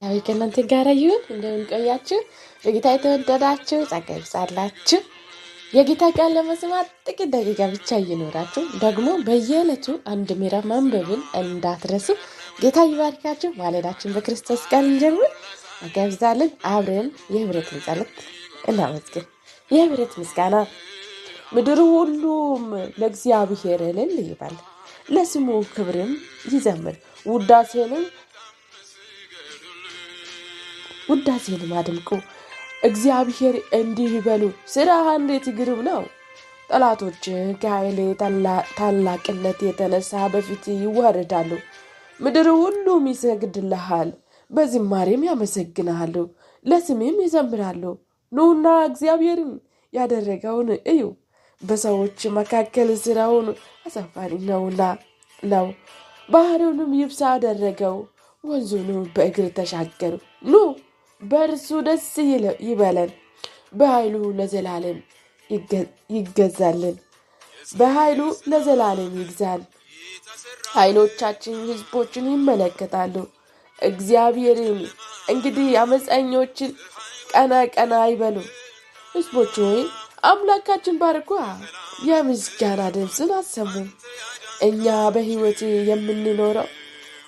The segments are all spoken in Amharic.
እግዚአብሔር ከእናንተ ጋር ይሁን። እንደምን ቆያችሁ? በጌታ የተወደዳችሁ ጸጋ ይብዛላችሁ። የጌታ ቃል ለመስማት ጥቂት ደቂቃ ብቻ እይኖራችሁ። ደግሞ በየዕለቱ አንድ ምዕራፍ ማንበብን እንዳትረሱ። ጌታ ይባርካችሁ። ማለዳችን በክርስቶስ ቃል እንጀምር። ጸጋ ይብዛልን። አብረን የህብረትን ጸሎት እናመስግን። የህብረት ምስጋና። ምድር ሁሉም ለእግዚአብሔር እልል ይበል፣ ለስሙ ክብርም ይዘምር። ውዳሴንም አድምቁ። እግዚአብሔር እንዲህ ይበሉ፣ ስራህ እንዴት ግሩም ነው! ጠላቶች ከኃይል ታላቅነት የተነሳ በፊት ይዋረዳሉ። ምድር ሁሉም ይሰግድልሃል፣ በዝማሬም ያመሰግንሃሉ፣ ለስሜም ይዘምራሉ። ኑና እግዚአብሔርን ያደረገውን እዩ፣ በሰዎች መካከል ስራውን አሳፋሪ ነውና ነው። ባህሩንም ይብሳ አደረገው፣ ወንዙንም በእግር ተሻገሩ። ኑ በእርሱ ደስ ይበለን፣ በኃይሉ ለዘላለም ይገዛልን፣ በኃይሉ ለዘላለም ይግዛል። ዓይኖቻችን ሕዝቦችን ይመለከታሉ። እግዚአብሔርን እንግዲህ አመፀኞችን ቀና ቀና አይበሉ። ሕዝቦች ሆይ አምላካችን ባርኳ፣ የምስጋና ድምፅን አሰሙ። እኛ በሕይወት የምንኖረው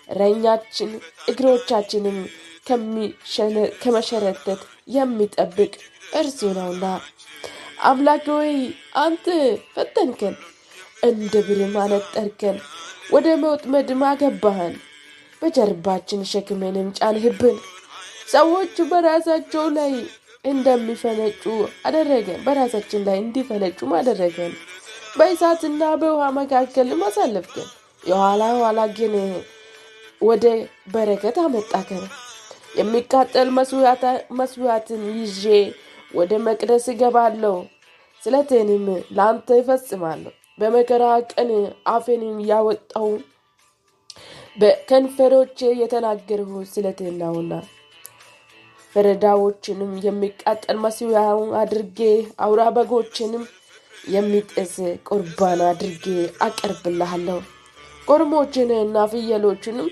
እረኛችን እግሮቻችንም ከመሸረተት የሚጠብቅ እርሱ ነውና። አምላክ ሆይ አንተ ፈተንከን፣ እንደ ብርም አነጠርከን፣ ወደ መውጥመድም አገባህን፣ በጀርባችን ሸክምንም ጫንህብን። ሰዎች በራሳቸው ላይ እንደሚፈነጩ አደረገን፣ በራሳችን ላይ እንዲፈነጩም አደረገን። በእሳትና በውሃ መካከልም አሳለፍከን። የኋላ ኋላ ግን ወደ በረከት አመጣከን። የሚቃጠል መስዋዕትን ይዤ ወደ መቅደስ እገባለሁ፣ ስለቴንም ለአንተ እፈጽማለሁ። በመከራ ቀን አፌንም ያወጣው በከንፈሮቼ የተናገርሁ ስለቴን ነውና። ፍሪዳዎችንም የሚቃጠል መስዋዕት አድርጌ አውራ በጎችንም የሚጤስ ቁርባን አድርጌ አቀርብልሃለሁ። ኮርማዎችንና ፍየሎችንም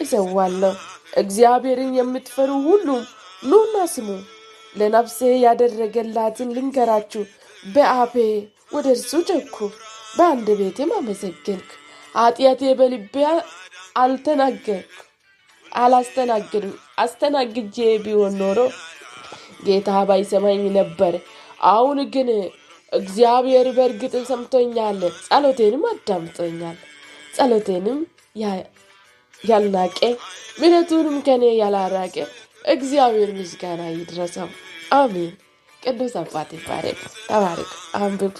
እሰዋለሁ። እግዚአብሔርን የምትፈሩ ሁሉም ኑና ስሙ። ለነፍሴ ያደረገላትን ልንገራችሁ። በአፌ ወደ እርሱ ጮኽኩ፣ በአንድ ቤቴም አመሰገንክ። ኃጢአቴ በልቤ አልተናገርኩ አላስተናግድም አስተናግጄ ቢሆን ኖሮ ጌታ ባይሰማኝ ነበር። አሁን ግን እግዚአብሔር በእርግጥ ሰምቶኛል፣ ጸሎቴንም አዳምጦኛል። ጸሎቴንም ያልናቀ ምሕረቱንም ከኔ ያላራቀ እግዚአብሔር ምስጋና ይድረሰው። አሜን። ቅዱስ አባት ይባረክ። ተባረክ። አንብቡ።